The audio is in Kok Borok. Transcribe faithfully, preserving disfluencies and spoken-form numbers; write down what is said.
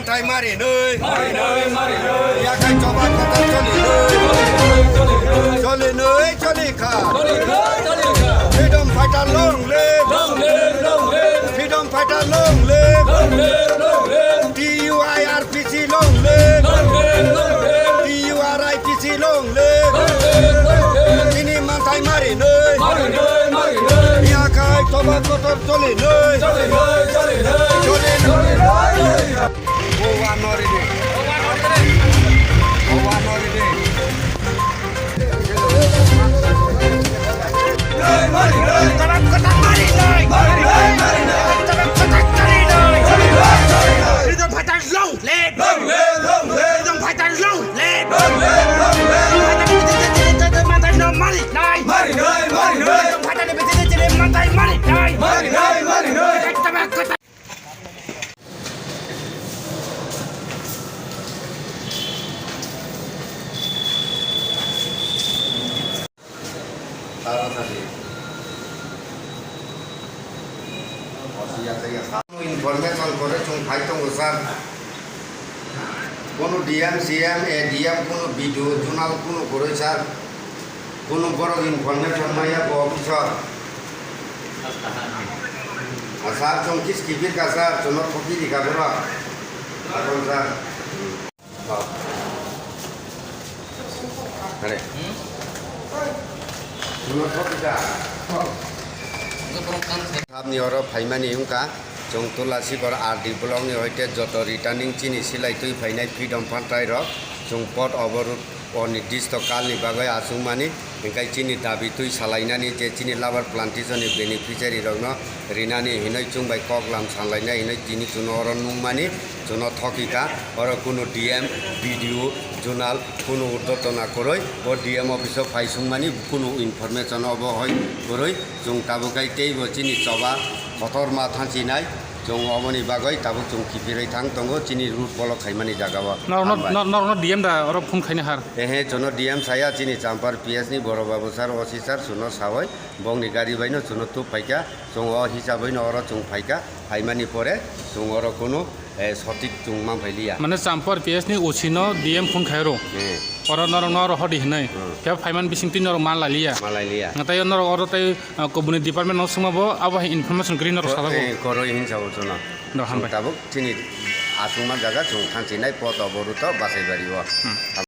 Thai mari nui. Mari nui, mari nui. Yakai choba kata choli nui. Choli nui, choli kha. Freedom fighter long live. Long live, long live. Freedom fighter long live. Long live, long live. T U I R P C long live. Long live, long live. T U R I P C long live. Long live, long live. Chini manthai mari nui. Mari nui, mari nui. Yakai choba kotor choli nui. Choli nui, choli nui. Choli nui. Owa nori de. Owa nori de. Freedom fighters long live! Long live, long live! Freedom fighters long live! Long live, long live! Freedom fighters long live! Mari nai, mari nai! Freedom fighters long live! Mari nai, mari nai! Mari nai, mari nai! Tara sadi. Osi ya tei ya sa. Information kore chung phai tongo sir. Kono D M, C M, A D M, kono B D O, zonal kono koroi sir. Kono borok information maya bo officer. Sir, chung kis kibir ka sir, chung no thoki di ka borok. Akon sir. Are. Chung no thoki ka. Sabni oro phaimani wngkha, chung Tulasi Bor R D block ni hoite joto returning chini silai twi phainai freedom fighter rok, chung pot oborud. Onirdishto kalni bagwi achukmani, hwnkhe chini dabi twi salainani je chini rubber plantation ni beneficiary rokno rinani hinwi chwng bai kok lam sanlainai hinwi tini chwngno oro nukmani, chwngno thokikha. Oro kunu D M, B D O, zonal kunu urdhwatona kwrwi, o D M office o phai swngmani kunu information obo hoi kwrwi, chwng tabuk khai teibo chini choba kotorma thansinai. Chwng omoni bagwi tabuk chwng kiphirwi thang tongo chini route block khaimani jagao. Norokno, Hambai. Nor-, norokno D M da oro phone khaina har? Ehe, chwngno D M saya chini Champar P S ni Boro Babu sir, O C sir, chwngno sawi bongni gari baino chwngno tub phaikha, chwng o hisabwino oro chwng phaikha, phaimani pore chwng oro kunu, eh, sotik chwng manphailiya. Mane Champar P S ni O C no D M phone khairo? Eh. Oro norok no oro hodi hinwi. Hmm. Phiya phaimani bising twi norok man lailiya. Man lailiya. Tei norok oro tei, ah, kubuni department no swngma bo abo hai information kwrwi norok sajak o. Eh, kwrwi hinwi sabo chwngno. Do, hambai. Chwng tabuk chini achukma jaga chwng thansinai pot obo route o Basaibari o. Hmm.